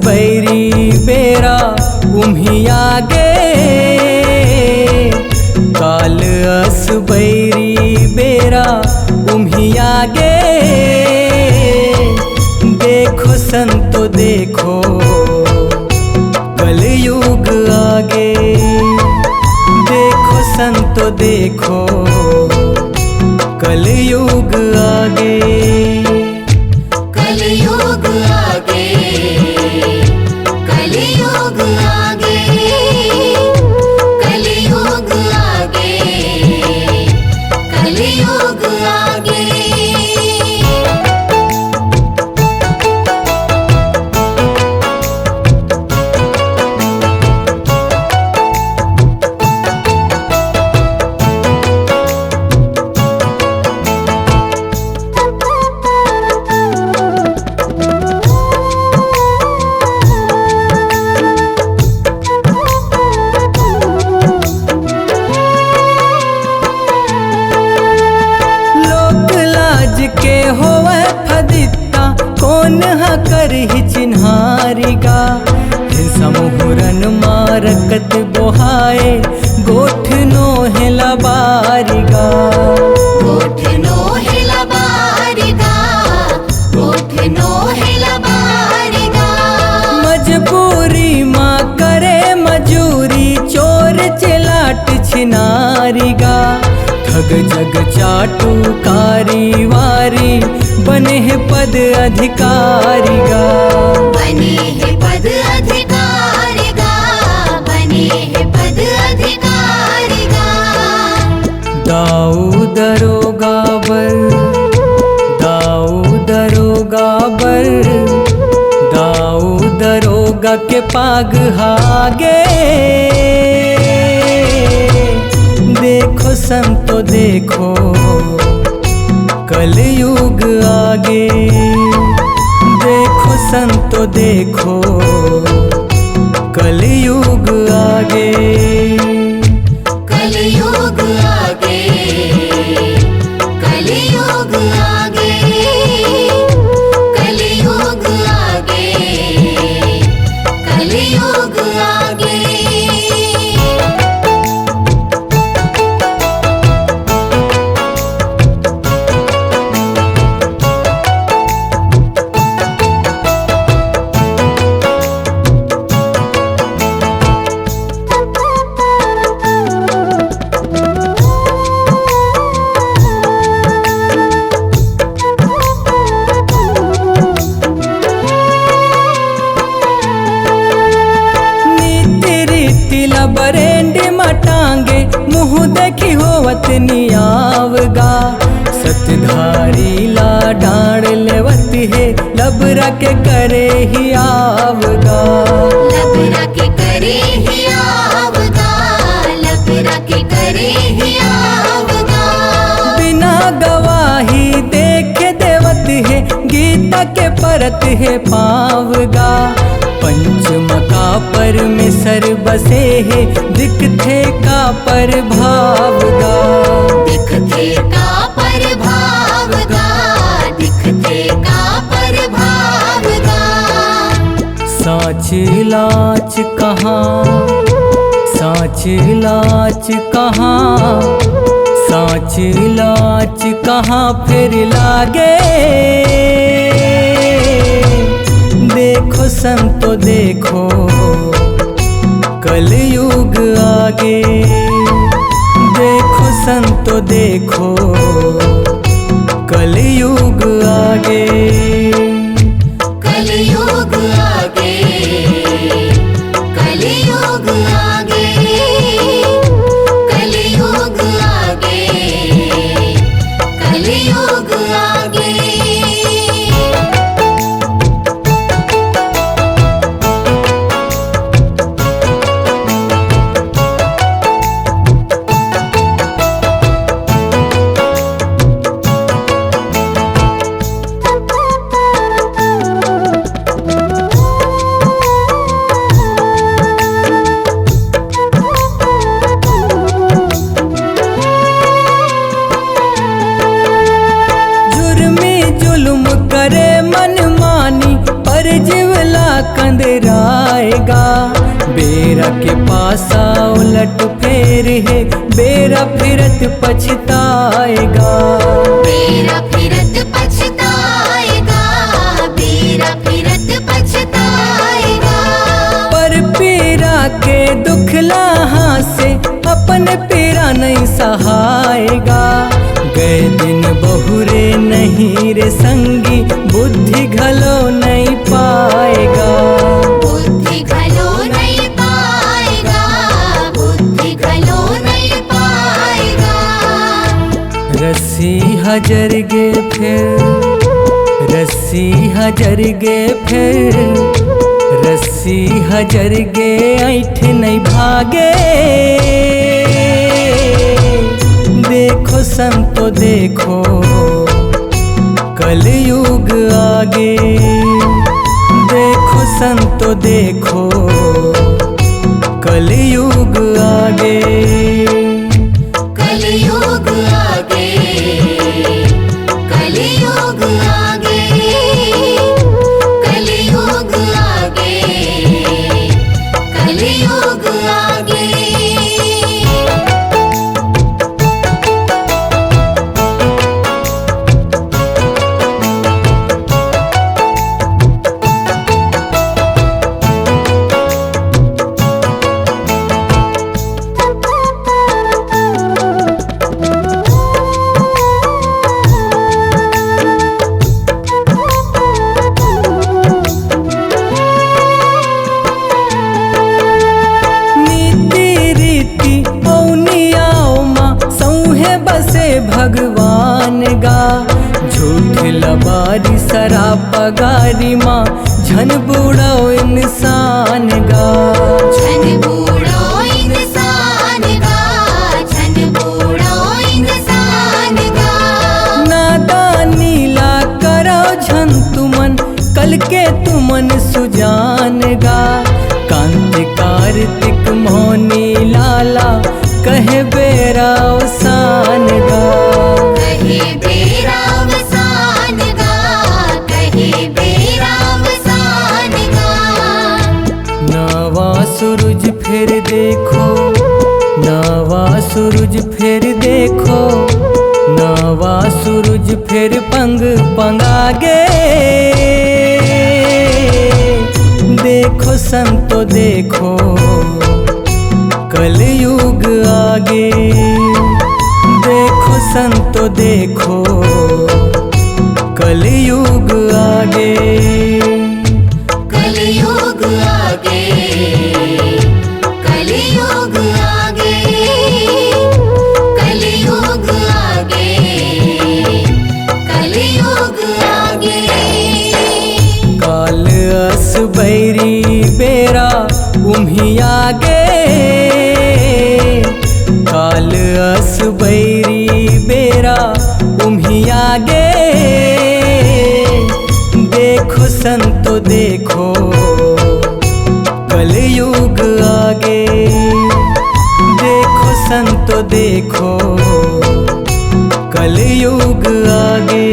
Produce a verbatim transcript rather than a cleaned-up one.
बैरी बेरा उम्हिया गे, काल अस बैरी बेरा उम्हिया गे। देखो संतो देखो, कलयुग आगे। देखो संतो देखो, कलयुग आगे। कलयुग आगे, कलयुग आगे, कलयुग आगे, कलयुग आगे। लोक लाज के होवय फदित्ता, कोन ह करही चिन्हारी गा। हिंसा मुहुरन मारकत बोहाए, गोठ नोहे लबारी गा। गोठ नोहे लबारी गा, गोठ नोहे लबारी गा। मजबूरी मा करे मजूरी, चोर चलाट छिनारी गा। ठग जग चाटुकारी वारी, बने हे पद अधिकारी गा। बने हे पद अधिकारी गा, बने हे पद अधिकारी गा। दाऊ दरोगा बर, दाऊ दरोगा बर, दाऊ दरोगा के पाग हागे। देखो संतो देखो, कलयुग आगे। देखो संतो देखो, कलयुग आगे। कलयुग आगे, कलयुग आगे, कलयुग आगे, कलयुग आगे। नीति रीति ला बरेंडी म टांगे, मुँह देखी होवत नियावगा। सतधारी ला डांड़ लेवत हे, लबरा के करे ही आवगा। लबरा के करे ही आवगा, लबरा के करे ही आवगा। बिना गवाही देखे देवत हे, गीता के परत हे पावगा। पंचम का परमेसर बसे हे, दिखथे का परभाव गा। दिखथे का परभाव गा, दिखथे का परभाव गा। साँच लाँच कहाँ, साँच लाँच कहाँ, साँच लाँच कहाँ फेर लागे। देखो संतो देखो, कलयुग आगे। देखो संतो देखो, कलयुग आगे। कलयुग आगे, कलयुग आगे, कलयुग आगे, कलयुग आगे। कंदराएगा। बेरा के पासा उलट फेर हे, बेरा फिरत पछताएगा। बेरा फिरत पछताएगा, बेरा फिरत पछताएगा। पर पीरा के दुख ला हाँसे, अपन पीरा नहीं सहाएगा। गए दिन बहुरे नहीं रे संगी, बुद्धि घलो नहीं पाएगा। बुद्धि घलो नहीं पाएगा, बुद्धि घलो नहीं पाएगा। रस्सी हजर गे फेर, रस्सी हजर गे फेर, रस्सी हजर गे ऐंठ नहीं भागे। देखो संतो देखो, कलयुग आगे। देखो संतो देखो, कलयुग आगे। कलयुग आगे, कलयुग आगे, कलयुग आगे, कलयुग आगे। नीति रीति अउ नियम मा सौंहे बसे भगवान गा। झूठ लबारी सराप गारी मा झन बूड़व इंसान गा। झन बूड़व इंसान गा, झन बूड़व इंसान गा। नादानी ला करव झन तुमन, कल के तुमन सुजान गा। कांति कार्तिक मौनी लाला, कहे बेरा अवसान गा। कहे बेरा अवसान गा, कहे बेरा अवसान गा। नवा सूरज फेर देखो, नवा सूरज फेर देखो, नवा सूरज फेर पंग पंगागे। देखो संतो देखो, कलयुग आगे। देखो संतो देखो, कलयुग आगे। कलयुग आगे, कलयुग आगे, कलयुग आगे, कलयुग आगे। काल अस बैरी बेरा उम्हिया गे, काल अस बैरी बेरा उम्हिया गे। देखो संतो देखो, कलयुग आगे। देखो संतो देखो, कलयुग आगे।